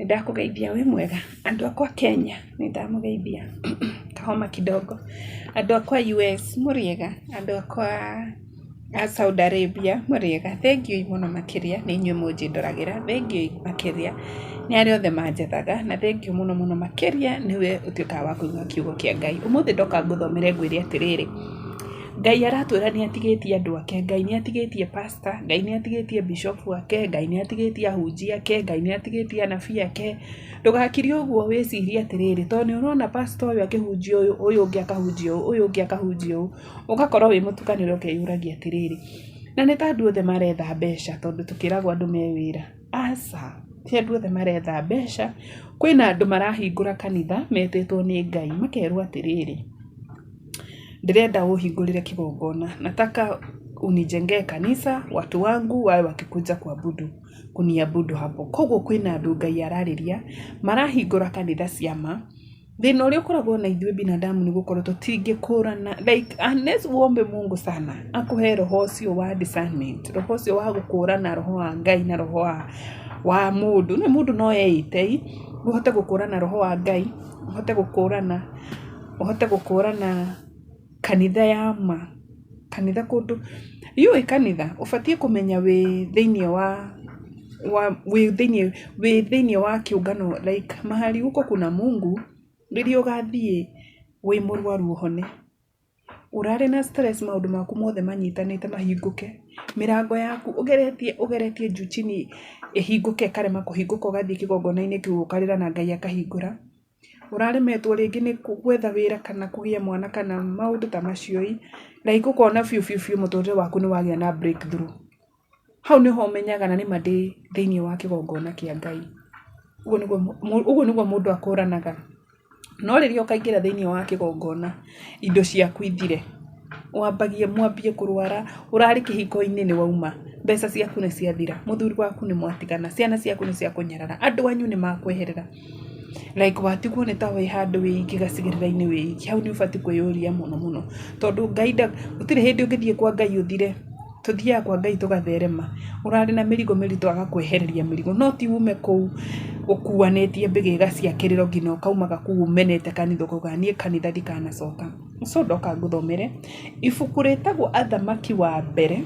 Nĩ ndakũgeithia wĩ mwega? Andũ akwa Kenya nĩ ndamũgeithia kahoma kidogo. Andũ akwa US mũrĩega? Andũ akwa a Saudi Arabia mũrĩega? Thengiũi mũno makĩria nĩ inyuĩ mũnjĩndoragĩra, thengiũi makĩria nĩ arĩa othe manjethaga, na thengiũ mũno mũno makĩria nĩwe ũtuĩkaga wa kũigua kiugo kĩa Ngai. Ũmũthĩ ndoka ngũthomere ngwĩre atĩrĩrĩ, Ngai aratwĩra nĩ atigĩtie andũ ake, Ngai nĩ atigĩtie pastor, Ngai nĩ atigĩtie bishop ake, Ngai nĩ atigĩtie ahunjia ake, Ngai nĩ atigĩtie anabii ake. Ndũgakire ũguo wĩcirie atĩrĩrĩ, tondũ nĩ ũrona pastor ũyũ akĩhunjia ũyũ, ũyũ ũngĩ akahunjia ũũ, ũyũ ũngĩ akahunjia ũũ, ũgakorwo wĩ mũtukanĩre ũkeyũragia atĩrĩrĩ, na nĩ ta andũ othe maretha mbeca tondũ tũkĩragwo andũ me wĩra. Aca, ti andũ othe maretha mbeca, kwĩna andũ marahingũra kanitha metĩtwo nĩ Ngai makerwo atĩrĩrĩ, ndĩrenda ũhingũrĩre kĩgongona, nataka unijengee kanisa watu wangu wawe wakikuja kuabudu kuniabudu hapo. Koguo kwĩna andũ Ngai ararĩria marahingũra kanitha cia ma. Thĩna ũrĩa ũkoragwo na ithuĩ binadamu nĩ gũkorwo tũtingĩkũrana like unless uombe Mungu sana akũhe roho ũcio wa discernment, roho ũcio wa gũkũrana roho wa Ngai na roho wa mũndũ. Nĩ mũndũ no eite ũhote gũkũrana roho wa Ngai, ũhote gũkũrana ũhote gũkũrana kanitha ya ma, kanitha kũndũ, yũĩ kanitha ũbatiĩ kũmenya wĩ thĩiniĩ wa wĩ thĩiniĩ wĩ thĩiniĩ wa kĩũngano like mahali huko kuna Mungu, rĩrĩa ũgathiĩ wĩ mũrwaru ũhone, ũrarĩ na stress maũndũ maku mothe manyitanĩte mahingũke, mĩrango yaku ũgeretie ũgeretie juu chini ĩhingũke ĩkarema kũhingũka ũgathiĩ kĩgongona-inĩ kĩu ũkarĩra na Ngai akahingũra. Ũraremetwo rĩngĩ nĩ gwetha wĩra kana kũgĩa mwana kana maũndũ ta macio ĩ, like ũkona biũ biũ biũ mũtũrĩre waku nĩ wagĩa na breakthrough. Hau nĩho ũmenyaga na nĩma ndĩ thĩiniĩ wa kĩgongona kĩa Ngai. Ũguo nĩguo mũndũ akũranaga. No rĩrĩa ũkaingĩra thĩiniĩ wa kĩgongona, indo ciaku ithire, wambagie mwambie kũrwara, ũrarĩ kĩhiko-inĩ nĩ wauma, mbeca ciaku nĩ ciathira, mũthuri waku nĩ mwatigana, ciana ciaku nĩ ciakũnyarara, andũ anyu nĩ makweherera, like watigwo nĩ ta wĩ handũ wĩ iki gacigĩrĩra-inĩ wĩ iki, hau nĩ ũbatiĩ kwĩyũria mũno mũno, tondũ Ngai gũtirĩ hĩndĩ ũngĩthiĩ kwa Ngai ũthire. Tũthiaga kwa Ngai tũgatherema. Ũrarĩ na mĩrigo mĩritũ agakwehereria mĩrigo. No ti ume kũu ũkuanĩtie mbĩgĩga cia kĩrĩro nginya ũkaumaga kũu ũmenete kanitha ũkauga niĩ kanitha ndikanacoka. So ndoka ngũthomere ibuku rĩtagwo Athamaki wa Mbere,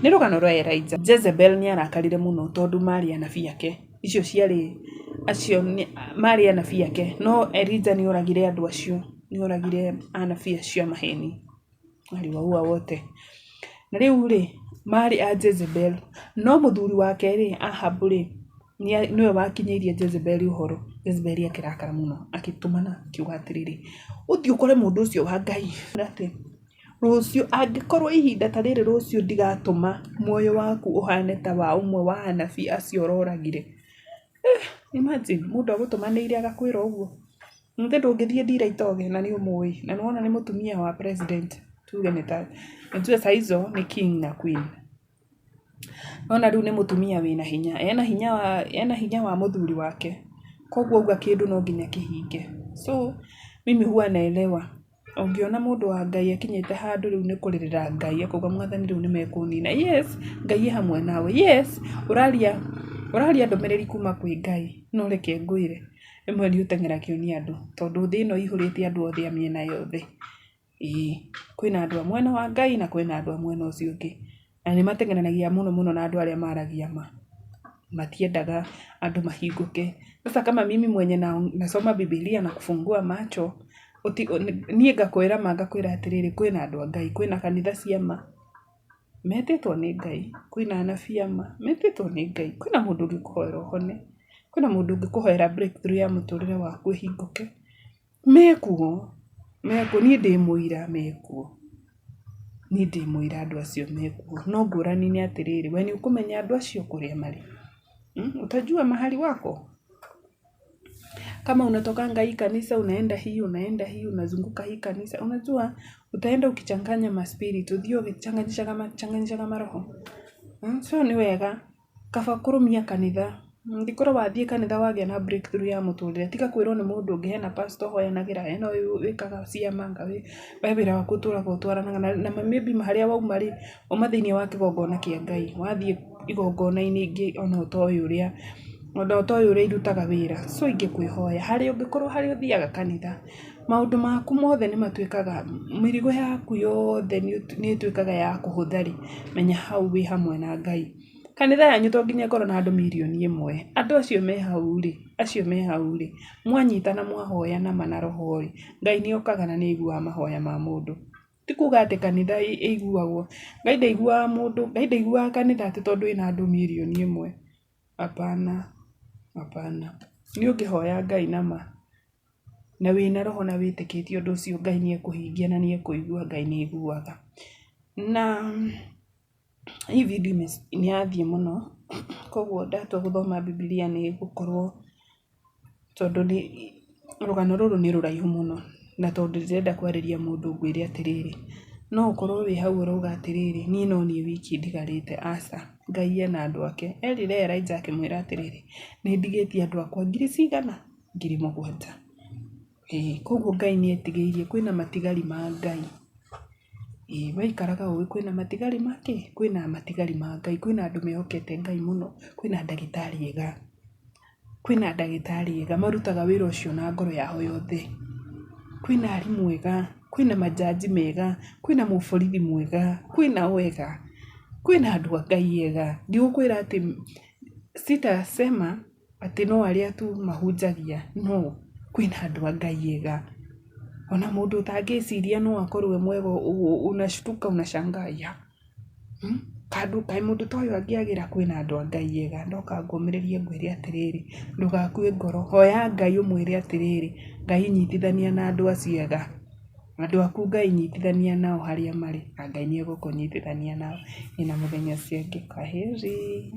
nĩ rũgano rwa Elijah. Jezebel nĩ arakarire mũno tondũ marĩ anabii ake. Icio ciarĩ acio marĩ anabii ake. No Elijah nĩ oragire andũ acio, nĩ oragire anabii acio a maheni. Aliwaua wote. Na rĩu rĩ, marĩ a Jezebel. No mũthuri wake rĩ, Ahabu rĩ, nĩwe wakinyĩirie Jezebeli ũhoro. Jezebeli akĩrakara mũno, agĩtũmana akiuga atĩrĩrĩ, ũthiĩ ũkore mũndũ ũcio wa Ngai. Atĩ rũciũ, angĩkorwo ihinda ta rĩrĩ rũciũ ndigatũma muoyo waku ũhane ta wa ũmwe wa anabii acio ũroragire. Imagine mũndũ agũtũmanĩire agakwĩra ũguo. Githĩ ndũngĩthiĩ ndira itoge na nĩ ũmũĩ na nĩ wona nĩ mũtumia wa president tuge nĩ ta najua saa hizo nĩ king na queen. Nona rĩu nĩ mũtumia wĩna hinya, ena hinya wa mũthuri wake, koguo auga kĩndũ no nginya kĩhinge. So mimi huwa naelewa ũngĩona mũndũ wa Ngai akinyĩte handũ rĩu nĩ kũrĩrĩra Ngai akauga Mwathani rĩu nĩ mekũnina. Yes, Ngai e hamwe nawe. Yes, ũraria ũraria ndũmĩrĩri kuma kwĩ Ngai, no reke ngwĩre, rĩmwe nĩ ũteng'eragio nĩ andũ tondũ thĩ ĩno ĩihũrĩte andũ othe a mĩena yothe. Ĩĩ, kwĩna andũ a mwena wa Ngai na kwĩna andũ a mwena ũcio ũngĩ. Na nĩ mateng'eranagia mũno mũno na andũ arĩa maragia ma. Matiendaga andũ mahingũke. Sasa kama mimi mwenye nasoma Bibilia na kufungua macho, niĩ ngakwĩra ma ngakwĩra atĩrĩrĩ, kwĩna andũ a Ngai, kwĩna kanitha cia ma, metĩtwo nĩ Ngai, kwĩna anabii a ma, metĩtwo nĩ Ngai, kwĩna mũndũ ũngĩkũhoera ũhone, kwĩna mũndũ ũngĩkũhoera breakthrough ya mũtũrĩre waku ĩhingũke. Mekuo, mekuo, niĩ ndĩ mũira mekuo, niĩ ndĩ mũira andũ acio mekuo, no ngũrani nĩ atĩrĩrĩ, we nĩ ũkũmenya andũ acio kũrĩa marĩ? Utajua mahali wako? Kama unatokanga hii kanisa unaenda hii unaenda hii unazunguka hii kanisa, unajua utaenda ukichanganya maspirit, ũthiĩ ũgĩchanganyishaga maroho. So nĩ wega kaba kũrũmia kanitha. Angĩkorwo wathiĩ kanitha wagĩa na breakthrough ya mũtũrĩre, tiga kwĩrwo nĩ mũndũ ũngĩ hena pastor ũhoyanagĩra, hena ũyũ wĩkaga ciama, we wĩra waku ũtũraga ũtwaranaga na maybe harĩa wauma rĩ, wauma thĩiniĩ wa kĩgongona kĩa Ngai, wathiĩ igongona-inĩ ingĩ ona ũtoĩ ũrĩa Ona ũtoĩ ũrĩa irutaga wĩra. So ingĩkwĩhoya harĩa ũngĩkorwo harĩa ũthiaga kanitha, maũndũ maku mothe nĩ matuĩkaga, mĩrigo yaku yothe nĩ ĩtuĩkaga ya kũhũtha rĩ, menya hau wĩ hamwe na Ngai. Kanitha yanyu to nginya ĩkorwo na andũ 1,000,000. Andũ acio me hau rĩ, acio me hau rĩ, mwanyitana mwahoya nama na roho rĩ, Ngai nĩ okaga na nĩ aiguaga mahoya ma mũndũ. Ti kuga atĩ kanitha ĩiguagwo, Ngai ndaiguaga mũndũ, Ngai ndaiguaga kanitha atĩ tondũ ĩna andũ 1,000,000. Hapana, hapana. Niĩ ũngĩhoya Ngai nama, na wĩna roho na wĩtĩkĩtie ũndũ ũcio Ngai nĩ ekũhingia na nĩ ekũigua, Ngai nĩ aiguaga. Na hii video nĩ yathiĩ mũno, koguo ndatua gũthoma Bibilia nĩ gũkorwo tondũ nĩ rũgano rũrũ nĩ rũraihu mũno, na tondũ ndĩrenda kwarĩria mũndũ ngwĩre atĩrĩrĩ, no ũkorwo wĩ hau ũrauga atĩrĩrĩ, niĩ no niĩ wiki ndigarĩte, aca, Ngai ena andũ ake. Erire Elijah akĩmwĩra atĩrĩrĩ, nĩ ndigĩtie andũ akwa ngiri cigana? 7,000. Ĩĩ koguo Ngai nĩ etigĩirie kwĩna matigari ma Ngai. Ĩĩ we ikaraga ũĩ kwĩna matigari ma kĩ? Kwĩna matigari ma Ngai, kwĩna andũ mehokete Ngai mũno, kwĩna ndagĩtarĩ ega, kwĩna ndagĩtarĩ ega marutaga wĩra ũcio na ngoro yao yothe. Kwĩna arimũ ega, kwĩna manjanji mega, kwĩna mũborithi mwega, kwĩna o ega, kwĩna andũ a Ngai ega. Ndigũkwĩra atĩ sitasema atĩ no arĩa tu mahunjagia, no, kwĩna andũ a Ngai ega. Ona mũndũ ũtangĩciria no akorwo e mwega unashtuka unashangaa ya Kandũ kaĩ mũndũ ta ũyũ angĩagĩra kwĩna andũ a Ngai ega. Ndoka ngũmĩrĩrie ngwĩre atĩrĩrĩ, ndũgakue ngoro, hoya Ngai ũmwĩre atĩrĩrĩ, Ngai nyitithania na andũ acio ega. Andũ aku Ngai nyitithania nao harĩa marĩ, na Ngai nĩ egũkũnyitithania nao. Ĩ na mũthenya ũcio ũngĩ, kwaheri.